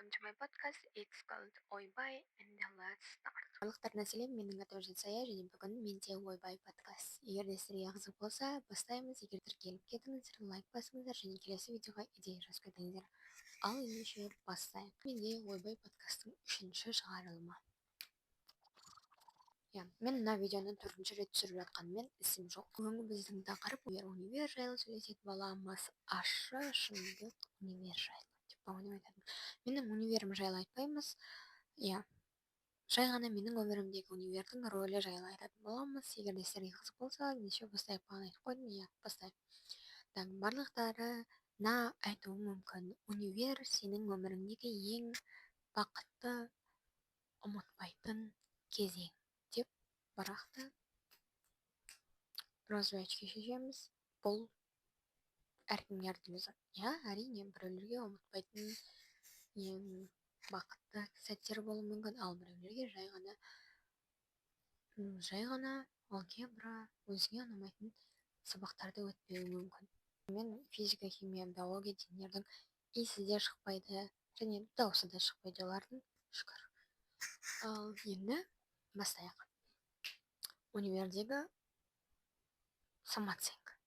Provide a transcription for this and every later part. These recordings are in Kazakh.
Welcome to my podcast. It's called Ойбай, and let's start. Барлықтарына сәлем, менің атым Жансая, және бүгін менде Ойбай подкаст. Егер де сіздерге қызық болса, бастаймыз. Егер тіркеліп кетіңіздер, лайк басыңыздар және келесі видеоға идея жазып кетіңіздер. Ал ендеше бастайық. Менде Ойбай подкасттың үшінші шығарылымы. Иә, мен мына видеоны төртінші рет түсіріп жатқаныммен, ісім жоқ. Бүгінгі біздің тақырып универ жайлы сөйлесетін боламыз. Ащы шындық универ жайлы деп по-моему айтатын. Менің универім жайлы айтпаймыз, иә, жай ғана менің өмірімдегі универдің рөлі жайлы айтатын боламыз. Егер де сіздерге қызық болса, ендеше бастайық. Бағана айтып қойдым, иә, бастайық. Так, барлықтарына айтуым мүмкін: универ сенің өміріңдегі ең бақытты, ұмытпайтын кезең деп. Бірақ та розовый очки шешеміз, бұл әркімге әртүрлі зат. Иә, әрине, біреулерге ұмытпайтын ең бақытты сәттер болуы мүмкін, ал біреулерге жай ғана алгебра, өзіңе ұнамайтын сабақтарды өтпеуі мүмкін. Мен физика, химия, биология дегендердің иісі де шықпайды және дауысы да шықпайды олардың, шүкір. Ал енді бастайық. Универдегі самооценка,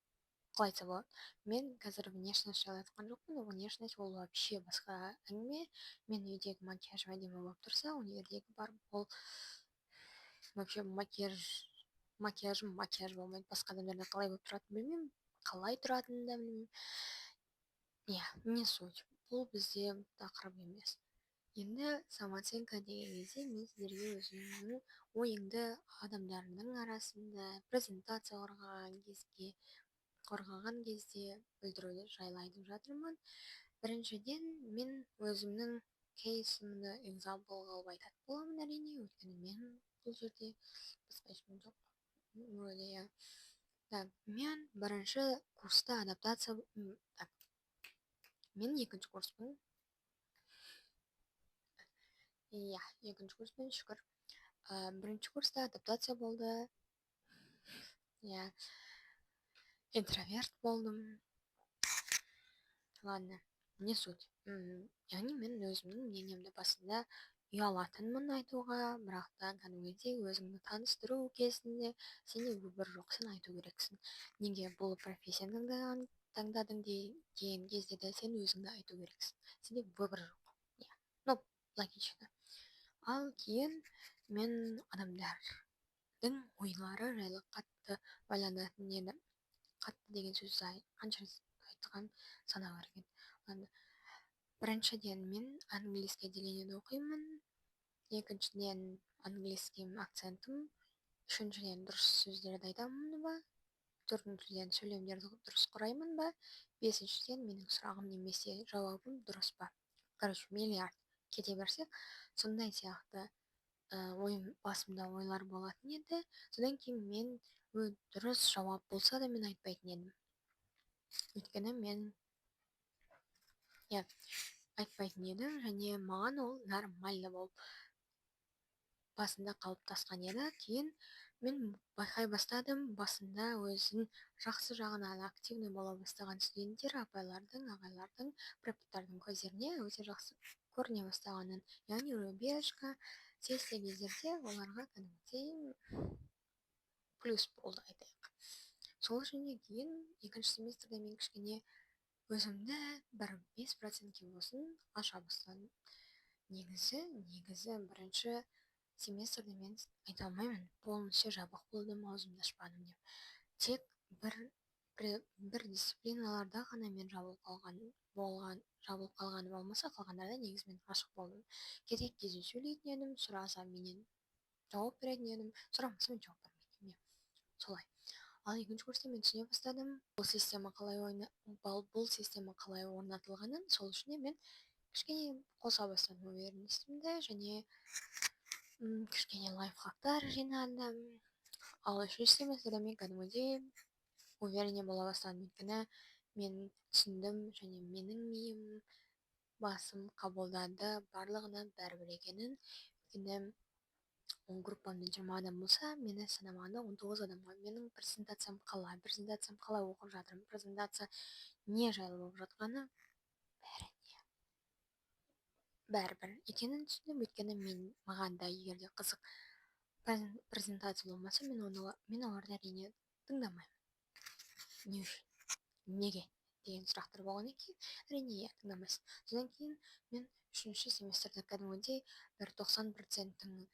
қалай айтса болады? Мен қазір внешность жайлы айтқан жоқпын, внешность ол вообще басқа әңгіме. Мен үйдегі макияжым әдемі болып тұрса, универдегі барып ол вообще макияж, макияжым макияж болмайды. Басқа адамдарда қалай болып тұратынын білмеймін, қалай тұратынын да білмеймін, иә, не суть, бұл бізде тақырып емес. Енді самооценка деген кезде мен сіздерге өзімнің ойыңды адамдардың арасында презентация қорғаған кезде білдіруді жайлы айтып жатырмын. Біріншіден, мен өзімнің кейсімді example қылып айтатын боламын, әрине, өйткені мен бұл жерде, басқа ешкім жоқ вроде, иә. Так, мен бірінші курста адаптация. Так, мен екінші курспын, иә, екінші курспын, шүкір. Бірінші курста адаптация болды, иә, интроверт болдым. Ладно, не суть. Яғни мен өзімнің мнениемді басында ұялатынмын айтуға, бірақ та кәдімгідей өзіңді таныстыру кезінде сенде выбор жоқ, сен айту керексің. Неге бұл профессияны таңдадың деген кезде де сен өзіңді айту керексің, сенде выбор жоқ, иә, ну, логично. Ал кейін мен адамдардың ойлары жайлы қатты ойланатын едім. Қатты деген сөзді қанша рет айтқан, санау керек еді. Ладно, біріншіден, мен английский отделениеде оқимын, екіншіден, английский акцентім, үшіншіден, дұрыс сөздерді айтамын ба, төртіншіден, сөйлемдерді дұрыс құраймын ба, бесіншіден, менің сұрағым немесе жауабым дұрыс па. Короче, миллиард кете берсек, сондай сияқты ой, басымда ойлар болатын еді. Содан кейін мен дұрыс жауап болса да, мен айтпайтын едім, өйткені мен, иә, айтпайтын едім және маған ол нормально болып басында қалыптасқан еді. Кейін мен байқай бастадым: басында өзін жақсы жағынан активный бола бастаған студенттер апайлардың, ағайлардың, преподтардың көздеріне өте жақсы көріне бастағанын, яғни рубежка, сессия кездерде оларға кәдімгідей плюс болды, айтайық. Сол үшін де кейін екінші семестрде мен кішкене өзімді бір 5%-ке болсын аша бастадым. Негізі бірінші семестрде мен айта алмаймын полностью жабық болдым, аузымды ашпадым деп. Тек бір дисциплиналарда ғана мен жабылып қалған болған, жабылып қалғаны болмаса, қалғандарда негізі мен ашық болдым. Керек кезде сөйлейтін едім, сұраса, менен жауап беретін едім, сұрамаса, мен жауап бермейтін едім, иә, солай. Ал екінші курста мен түсіне бастадым бұл система қалай орнатылғанын. Сол үшін де мен кішкене қоса бастадым уверенностімді және кішкене лайфхактар жинадым. Ал үшінші семестрде мен кәдімгідей уверенный бола бастадым, өйткені мен түсіндім және менің миым, басым қабылдады барлығына бәрібір екенін. Өйткені ол группамда 20 адам болса, мені санамағанда 19 адамға менің презентациям қалай оқып жатырмын, презентация не жайлы болып жатқаны бәріне. Бәрібір екенін түсіндім, өйткені мен маған да егер де қызық презентация болмаса, мен оларды, әрине, тыңдамаймын. Не үшін, неге деген сұрақтар болғаннан кейін, әрине, иә, тыңдамайсың. Содан кейін мен үшінші семестрде кәдімгідей бір 90 проценттің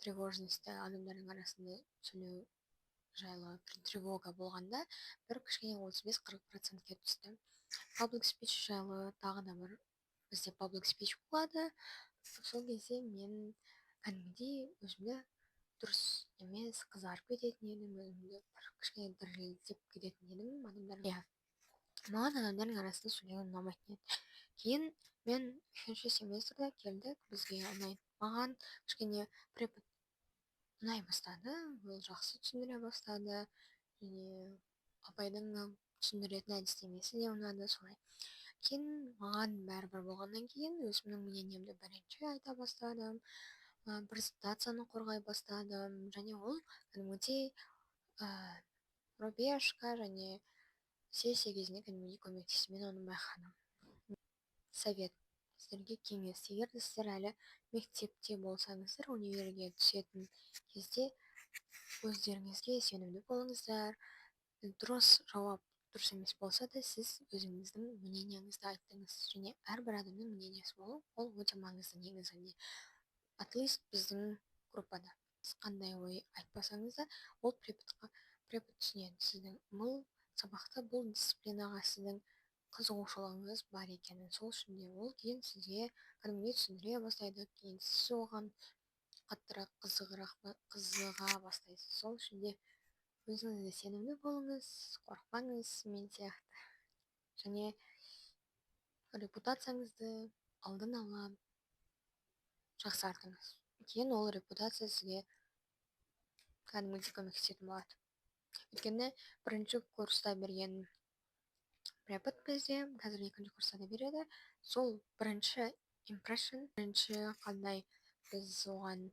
тревожності, адамдардың арасында сөйлеу жайлы бір тревога болғанда, бір кішкене 35-40 процентке түсті. Public speech жайлы тағы да бір бізде public speech болады. Сол кезде мен кәдімгідей өзімді дұрыс емес, қызарып кететін едім, өзімді бір кішкене дірілдеп кететін едім адамдар. Иә, маған адамдардың арасында сөйлеген ұнамайтын еді. Кейін мен үшінші семестрде келдік, бізге ұнайды, маған кішкене препод ұнай бастады, ол жақсы түсіндіре бастады және апайдың түсіндіретін әдістемесі де ұнады. Солай кейін маған бәрібір болғаннан кейін, өзімнің мнениемді бірінші айта бастадым, презентацияны қорғай бастадым және ол кәдімгідей пробежка және сессия кезінде кәдімгідей көмектесті, мен оны байқадым. Совет сіздерге, кеңес: егер де сіздер әлі мектепте болсаңыздар, универге түсетін кезде өздеріңізге сенімді болыңыздар. Дұрыс жауап дұрыс емес болса да, сіз өзіңіздің мнениеңізді айттыңыз және әрбір адамның мнениесі болу, ол өте маңызды негізінде. At least біздің группада сіз қандай ой айтпасаңыз да, ол преподқа, препод түсінеді сіздің бұл сабақта, бұл дисциплинаға сіздің қызығушылығыңыз бар екенін. Сол үшін де ол кейін сізге кәдімгідей түсіндіре бастайды, кейін сіз оған қаттырақ қызыға бастайсыз. Сол үшін де өзіңізге сенімді болыңыз, қорықпаңыз мен сияқты және репутацияңызды алдын ала жақсартыңыз. Кейін ол репутация сізге кәдімгідей көмектесетін болады, өйткені бірінші курста берген препод бізде қазір екінші курста да береді. Сол бірінші impression, бірінші қандай біз оған,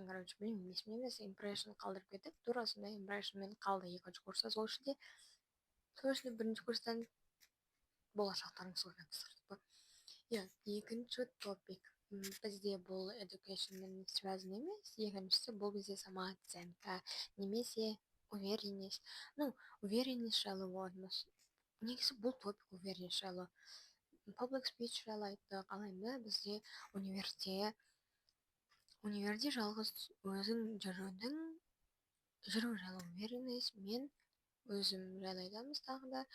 короче, білмеймін, есімде емес, impression қалдырып кеттік, тура сондай impressionмен қалды екінші курста. Сол үшін де бірінші курстан болашақтарыңыз ойлаңыздар. Иә, екінші топик бізде бұл educationмен связан емес. Екіншісі бұл бізде самооценка немесе уверенность. Ну, уверенность жайлы болады негізі бұл топик, уверенность жайлы. Public speech жайлы айттық, ал енді бізде универде жалғыз өзің жүру жайлы уверенность. Мен өзім жайлы айтамыз тағы да.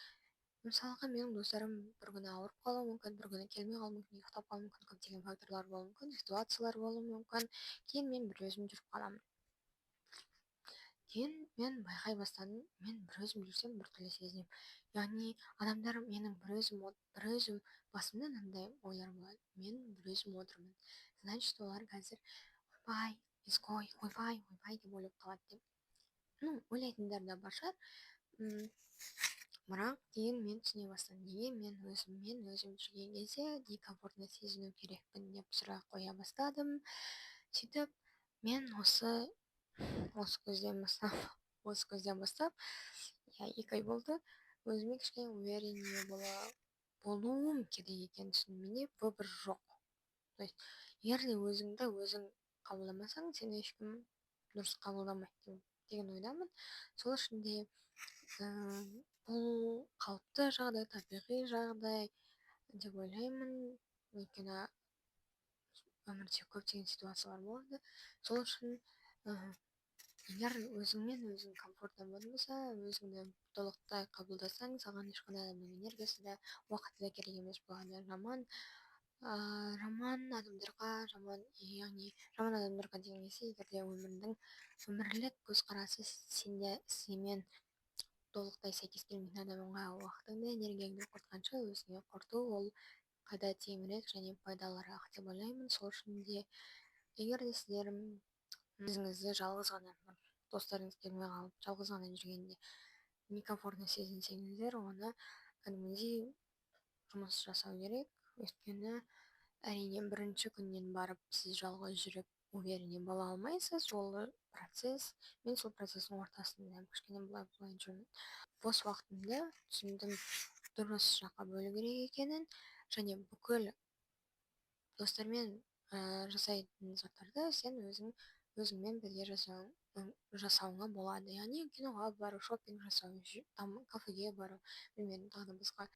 Мысалға, менің достарым бір күні ауырып қалуы мүмкін, бір күні келмей қалуы мүмкін, ұйықтап қалуы мүмкін, көптеген факторлар болуы мүмкін, ситуациялар болуы мүмкін. Кейін мен бір өзім жүріп қаламын. Кейін мен байқай бастадым, мен бір өзім жүрсем, біртүрлі сезінемін. Яғни адамдар менің бір өзім, басымда мынандай ойлар болады: мен бір өзім отырмын, значит, олар қазір «ойбай, изгой, ойбай, ойбай» деп ойлап қалады деп. Ну, ойлайтындар да бар шығар. Бірақ кейін мен түсіне бастадым, неге мен өзіммен өзім жүрген кезде некомфортно сезіну керекпін деп сұрақ қоя бастадым. Сөйтіп мен осы күзден бастап, иә, 2 ай болды, өзіме кішкене увереннее болуым керек екенін түсіндім. Менде выбор жоқ. То есть егер де өзіңді өзің қабылдамасаң, сені ешкім дұрыс қабылдамайды деген ойдамын. Сол үшін де бұл қалыпты жағдай, табиғи жағдай деп ойлаймын, өйткені өмірде көптеген ситуациялар болады. Сол үшін егер өзіңмен өзің комфортно болатын болса, өзіңді толықтай қабылдасаң, саған ешқандай адамның энергиясы да, уақыты да керек емес болады. Жаман адамдарға, жаман, яғни жаман адамдарға деген кезде, егер де өмірлік көзқарасы сенімен толықтай сәйкес келмейтін адамға уақытыңды, энергияңды құртқанша, өзіңе құрту ол қайда тиімдірек және пайдалырақ деп ойлаймын. Сол үшін де егер де сіздер өзіңізді жалғыз ғана, достарыңыз келмей қалып, жалғыз ғана жүргенде некомфортно сезінсеңіздер, оны кәдімгідей жұмыс жасау керек. Өйткені, әрине, бірінші күннен барып сіз жалғыз жүріп уверенный бола алмайсыз, ол процесс. Мен сол процесстің ортасында кішкене былай былай жүрмін. Бос уақытымды түсіндім, дұрыс жаққа бөлу керек екенін және бүкіл Достармен жасайтын заттарды сен өзіңмен бірге жасауыңа болады. Яғни киноға бару, шопинг жасау, там кафеге бару, білмедім, тағы да басқа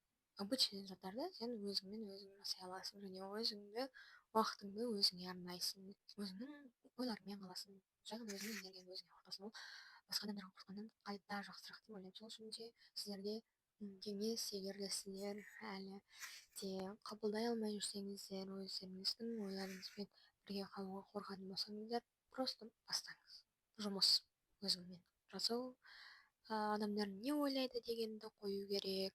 обычный заттарды сен өзіңмен өзің жасай аласың және өзіңді, уақытыңды өзіңе арнайсың, өзіңнің ойларыңмен қаласың, жай ғана өзіңнің энергияңды өзіңе құртасың. Ол басқа адамдарға құртқаннан қайта жақсырақ деп ойлаймын. Сол үшін де сіздерге кеңес: егер де сіздер әлі де қабылдай алмай жүрсеңіздер, өздеріңіздің ойларыңызбен бірге қалуға қорқатын болсаңыздар, просто бастаңыз жұмыс өзіңмен жасау. Адамдар не ойлайды дегенді қою керек.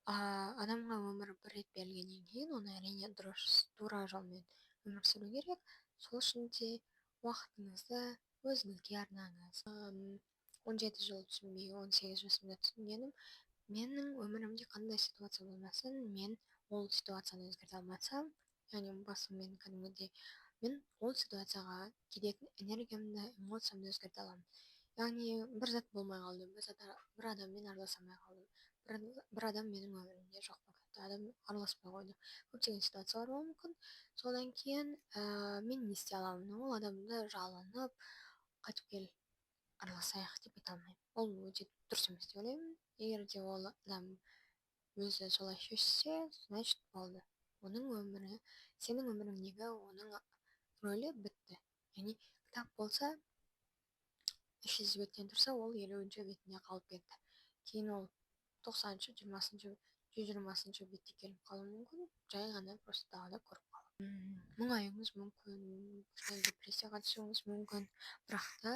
Адамға өмір бір рет берілгеннен кейін, оны, әрине, дұрыс, тура жолмен өмір сүру керек. Сол үшін де уақытыңызды өзіңізге арнаңыз. 17 жыл түсінбей, 18 жасымда түсінгенім: менің өмірімде қандай ситуация болмасын, мен ол ситуацияны өзгерте алмасам, яғни басыммен кәдімгідей, мен ол ситуацияға кететін энергиямды, эмоциямды өзгерте аламын. Яғни бір зат болмай қалды, бір зат, бір адаммен араласа алмай қалдым, бір адам менің өмірімде жоқ болып кетті, адам араласпай қойды, көптеген ситуациялар болуы мүмкін. Содан кейін мен не істей аламын? Ол адамды жалынып, «Қайтып кел, араласайық» деп айта алмаймын. Ол өте дұрыс емес деп ойлаймын. Егер де ол адам өзі солай шешсе, значит, болды, оның өмірі, сенің өміріңдегі оның рөлі бітті. Яғни кітап болса, 300 беттен тұрса, ол 50-бетінде қалып кетті. Кейін ол 90-, 20-, 120-бетте келіп қалуы мүмкін, жай ғана просто тағы да көріп қалып мұңаюыңыз мүмкін, кішкене депрессияға түсуіңіз мүмкін. Бірақ та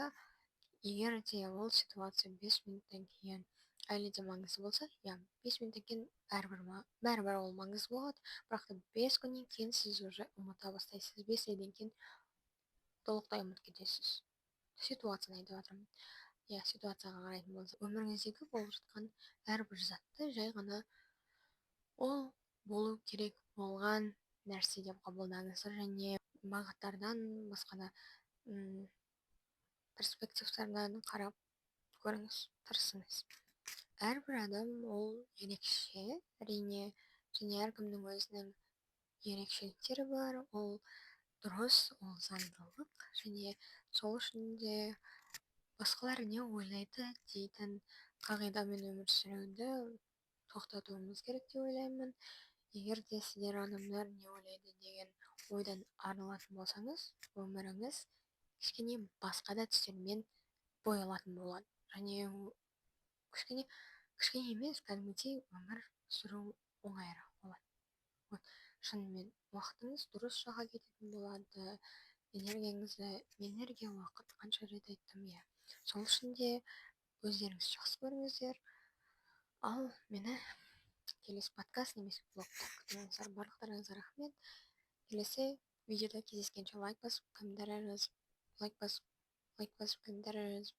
егер де ол ситуация 5 минуттан кейін әлі де маңызды болса, иә, 5 минуттан кейін бәрібір, бәрібір ол маңызды болады. Бірақ та 5 күннен кейін сіз уже ұмыта бастайсыз, 5 айдан кейін толықтай ұмытып кетесіз. Ситуацияны айтып жатырмын, иә. Ситуацияға қарайтын болсақ, өміріңіздегі болып жатқан әрбір затты жай ғана ол болу керек болған нәрсе деп қабылдаңыздар және бағыттардан, басқа да перспективтардан қарап көріңіз, тырысыңыз. Әрбір адам ол ерекше, әрине, және әркімнің өзінің ерекшеліктері бар. Ол дұрыс, ол заңдылық. Және сол үшін де басқалар не ойлайды дейтін қағидамен өмір сүруді тоқтатуымыз керек деп ойлаймын. Егер де сіздер адамдар не ойлайды деген ойдан арылатын болсаңыз, өміріңіз кішкене басқа да түстермен боялатын болады және кішкене, кішкене емес, кәдімгідей өмір сүру оңайырақ болады. Вот шынымен уақытыңыз дұрыс жаққа кететін болады, энергияңызды, энергия, уақыт, қанша рет айттым, иә. Сол үшін де өздеріңіз жақсы көріңіздер. Ал мені келесі подкаст немесе блогта күтіңіздер. Барлықтарыңызға рахмет. Келесі видеода кездескенше! Лайк басып, комментарий жазып, лайк басып, лайк басып, комментарий жазып.